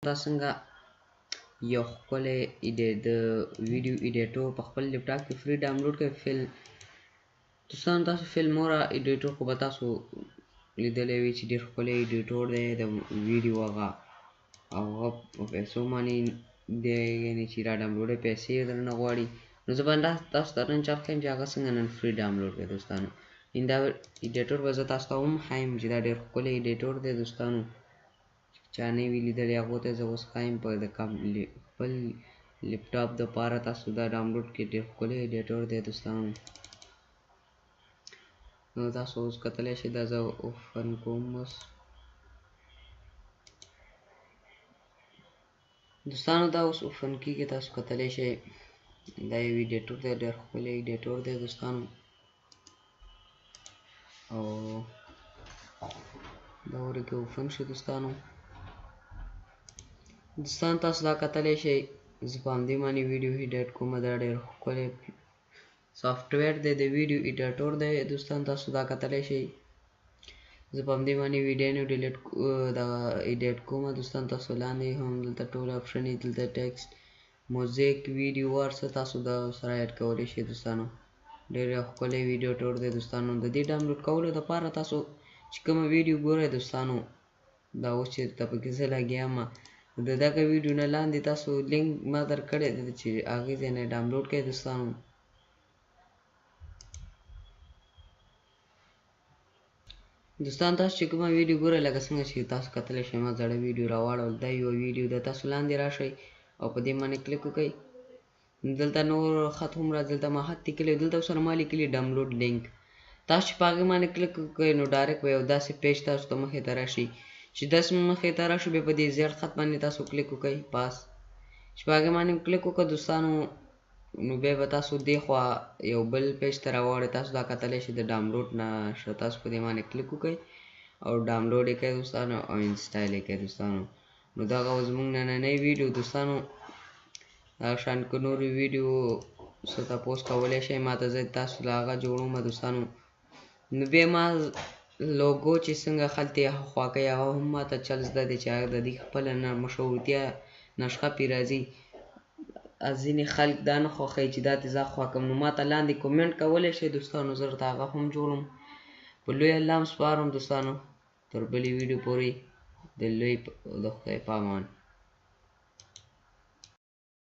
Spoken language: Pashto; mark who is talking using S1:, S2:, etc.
S1: تاسو څنګه یو ښکلی د ویډیو ایډیټور په خپل لپټاپ کې free download کړئ. فل دوستانو، تاسو فلمورا ایډیټور خو به تاسو لیدلی وي چې ډېر ښکلی ایډیټور دی د ویډیو، هغه او هغه په پیسو باندې دی، یعنې چې را ډاونلوډ پیسې درنه غواړي. نو زه به تاسو ته نن چل ښیم چې هغه څنګه نن free download کړئ دوستانو. ان دا ایډیټور به زه تاسو ته هم ښیم چې دا ډېر ښکلی ایډیټور دی دوستانو، چا نه وي لیدلی هغو ته زه اوس ښایم. په د خپل لپټاپ دپاره تاسو دا ډاونلوډ کړئ، ډېر ښکلی ایډیټور دی دوستانو. نو تاسو اوس کتلی شئ، دا زه open کوم اوس دوستانو، دا اوس open کیږي، تاسو کتلی شئ. دا یو ایډیټور دی، ډېر ښکلی ایډیټور دی دوستانو. او دا ورکه open شو دوستانو. دوستان تاسو دا کتلی شئ، زه په همدې باندې ویډیو ایډیټ کوم. دا ډېر ښکلی سافټویر دی، د ویډیو ایډیټور دی دوستان، تاسو دا کتلی شئ. زه په همدې باندې ویډیو ډیلیټ دا ایډیټ کوم دوستان. تاسو لاندې هم دلته ټول آپشن، دلته ټیکسټ، موزیک، ویډیو، هر څه تاسو دا سره ایډ کولی شئ دوستانو. ډېر یو ښکلی ویډیو ټور دی دوستانو. د دې ډاونلوډ کولو دپاره تاسو چې کومه ویډیو ګورئ دوستانو، دا اوس چې درته پکې زه لګیا یم، د دغه ویډیو نه لاندې تاسو لینک ما درکړی دی چې هغې ځای نه ډاونلوډ کړئ دوستانو. دوستان تاسو چې کومه ویډیو ګورئ، لکه څنګه چې تاسو کتلی شئ، ما زړه ویډیو راواړول، دا یوه ویډیو ده. تاسو لاندې راشئ او په دې باندې کلیک وکړئ، دلته نور خط هم راځي. دلته ما خط لیکلی، دلته سره ما لیکلي ډاونلوډ لینک. تاسو چې په هغې باندې کلیک وکړئ نو ډایرکټ به یو داسې پیج تاسو ته مخې ته راشي. چې داسې مخې ته راشي، بیا په دې زیړ خط باندې تاسو کلیک وکړئ. پاس چې په هغې باندې کلیک وکړئ دوستانو، نو بیا به تاسو دې خوا یو بل پیج ته راواړئ. تاسو دا کتلی شئ د ډاونلوډ نه شه، تاسو په دې باندې کلیک وکړئ او ډاونلوډ یې کړئ دوستانو او انسټال یې کړئ دوستانو. نو دغه و زموږ نننۍ ویډیو دوستانو. دا شان که نورې ویډیو څه تپوس کولی شئ ما ته، زه تاسو له هغه جوړوم دوستانو. نو بیا ما لوګو چې څنګه خلتې خوا کوي هغه هم ما ته چل زده دی، چې هغه د دې خپله نه مشهورتیا نشخه پرې راځي. ځینې خلک دا نه خوښوي چې دا تې زه خوا کوم، نو ما ته لاندې کومنټ کولی شئ دوستانو، زه درته هغه هم جوړوم. په لوی الله هم سپارم دوستانو، تر بلې ویډیو پورې د لوی د خدای په امان.